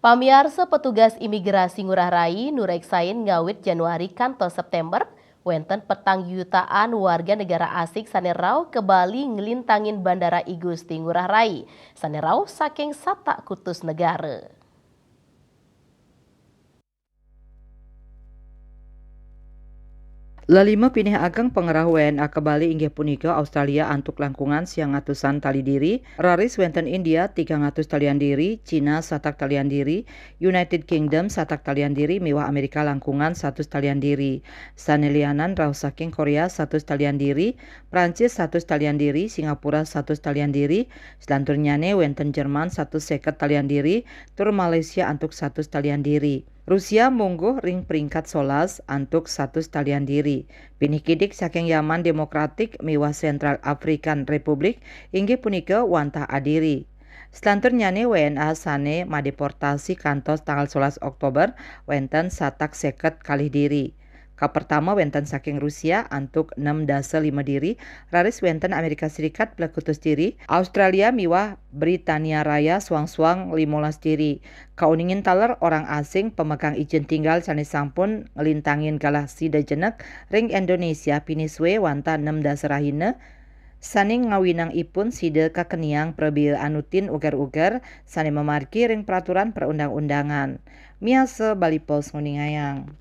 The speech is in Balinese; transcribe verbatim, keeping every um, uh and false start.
Pamiarsa, petugas imigrasi Ngurah Rai nureksain ngawit Januari kantos September, wenten petang jutaan warga negara asing sane rauh ka Bali nglintangin Bandara I Gusti Ngurah Rai, sane rauh saking satak kutus negara. Lelima pinih ageng pangrauh W N A ka Bali inggih punika Australia antuk langkungan siang atusan tali diri, raris wenten India tigang atus talian diri, Cina satak talian diri, United Kingdom satak talian diri miwah Amerika langkungan satus talian diri. Sane lianan rauh saking Korea satus talian diri, Prancis satus talian diri, Singapura satus talian diri, selanturnyane wenten Jerman satus seket talian diri, tur Malaysia antuk satus talian diri. Rusia mungguh ring peringkat solas antuk satus talian diri. Pinih kidik saking Yaman Demokratik miwah Central African Republic inggih punika wantah adiri. Selanturnyane W N A sane madeportasi kantos tanggal solas Oktober wenten satak seket kalih diri. Kapertama wenten saking Rusia antuk nem dasa lima diri, raris wenten Amerika Serikat plekutus diri, Australia miwah Britania Raya suang-suang limolas diri. Kauningin taler orang asing pamegang ijin tinggal sane sampun nglintangin galah sida jenek ring Indonesia pinih suwe wantah nem dasa rahina, sane ngawinang ipun sida kakeniang prabea anutin uger-uger sane mamargi ring peraturan perundang-undangan. Miasa Bali Post nguningayang.